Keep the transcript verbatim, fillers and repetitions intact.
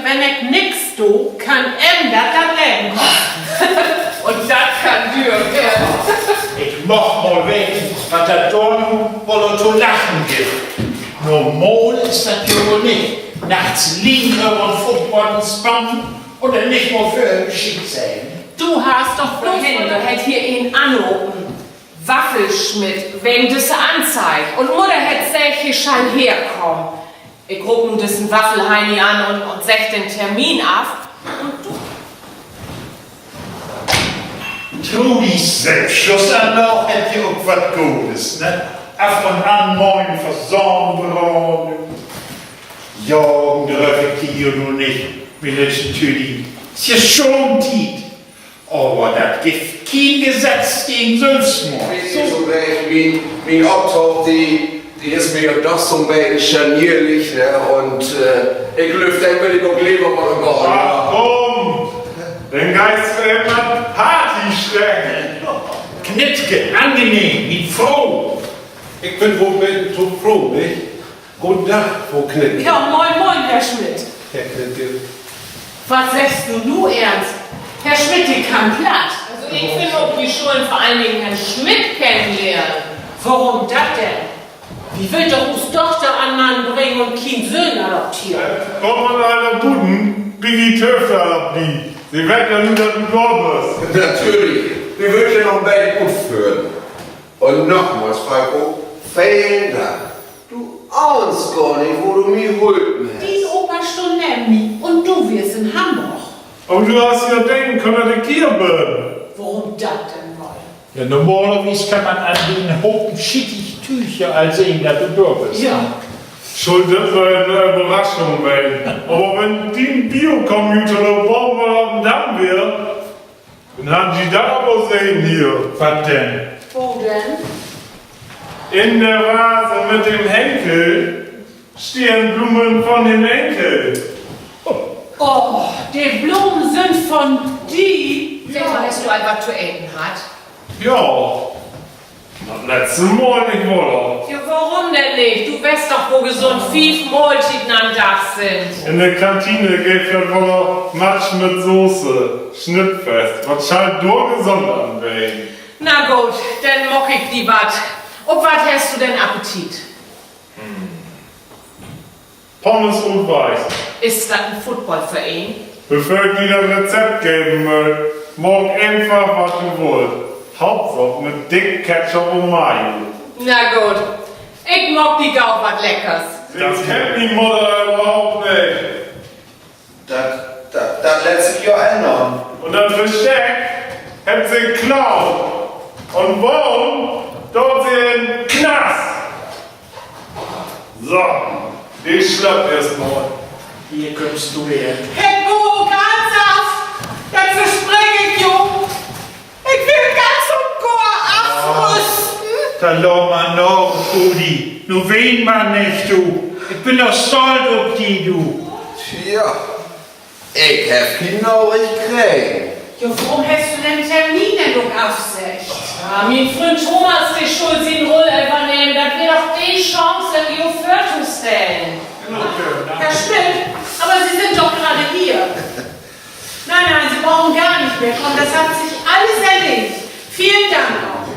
Wenn ik nix do, kann em dat dat Leven kosten. Un dat kann düer weern. Ik much mal weten, wat dat dor nu woller to lachen gifft. Normal is dat ja woll nich. Nachts liggen över 'n Football spannen un denn nich mal vörher Bescheed seggen. Du harrst doch bloots, Henner hett hier een anropen. Waffelschmidt, wegen düsse Anzeig. Un Mudder hett seggt, he schall herkamen. Ik roop nu düssen Waffelheini an un, un segg den Termin af. Un du? Trudis Selbstschussanlaag hett ja ok wat Godes, ne? Af un an mal en Fasan braden. Jagen dröff ik de hier nu nich, Minschen, Tüddi. Is ja Schoontiet. Aver dat gifft keen Gesett gegen Sülvstmoord. So, mien, mien Optoog, de, de is mi ja doch so'n beten scharnierlich, ne? Un, äh, ik glööv, denn will ik ok lever mal gahn. Ach, kumm! Denn geihst du even an Party stellen. Knittke, angenehm, mien Fro. Ik bün woll beten to fro, nich? Goden Dag, Fro Knittke. Ja, moin, moin, Herr Schmidt. Herr Knittke. Wat seggst du nu egens? Herr Schmidt, de kann Platt. Also, ik finn ok, wi schullen vör allen Dingen Herrn Schmidt kennenlehren. Worüm dat denn? Wi wüllt doch us Dochter an Mann bringen un kien Söhn adopteren. Kummt man al na buten, bi de Töchter dorbi. Se weet ja nu, dat du dor büst. Natürlich. Wi wüllt ja noch en beten utföhren. Un nochmals, Falko, velen Dank. Du ahnst gor nich, wo du mi hulpen hest. Dien Opa stunn neven mi un du weerst in Hamborg. Aver du harrst ja denken kunnt, dat ik hier bün. Worüm dat denn woll? Ja, normalerwies kann man an den Hopen schietig Tüüg ja al sehn, dat du dor büst. Ja. Schull dat woll en Överraschung ween. Aver wenn dien Biocomputer dor baven al op den Damm weer, denn harrn ji dat aver sehn hier. Wat denn? Wo denn? In de Vase mit den Henkel stahn Blomen von den Enkel. Oh, de Blomen sünd von di? Segg mal, hest du al wat to eten hatt? Ja, dat letzte Mal nich woller. Ja, worüm denn nich? Du weetst doch, wo gesund fief Mahltieden an'n Dag sünd. In de Kantine geev dat woller Matsch mit Soße, Schnittfest. Wat schall dor gesund an ween? Na goot, denn maak ik di wat. Op wat hest du denn Appetit? Pommes rot-weiß. Is dat en Footballvereen? Bevör ik di dat Rezept geven mööt, maak eenfach, wat du wullt. Hauptsaak mit dick Ketchup un Mayo. Na goot, ik maak di gau wat Leckers. Dat kennt mien Mudder överhaupt nich. Dat, dat, dat lett sik jo ännern. Un dat Versteck hett se klaut. Un wahnen doot se in Knast. So, de slöppt eerstmal. Hier kummst du her. Hett mi ok allens af. Dat verspreek ik jo. Ik will ganz un gor afrüsten. Denn laat man na, Rudi. Nu ween man nich, du. Ik bün doch stolt op di, du. Tja, ik heff keen Naricht kregen. Jo, worüm hest du den Termin denn ok afseggt? Ah, mien Fründ Thomas, de schull sien Rull övernehmen. Dat weer doch de Chance, em jo vörtostellen. Herr Schmidt, aber Sie sind doch gerade hier. Nein, nein, Sie brauchen gar nicht mehr kommen. Das hat sich alles erledigt. Vielen Dank auch.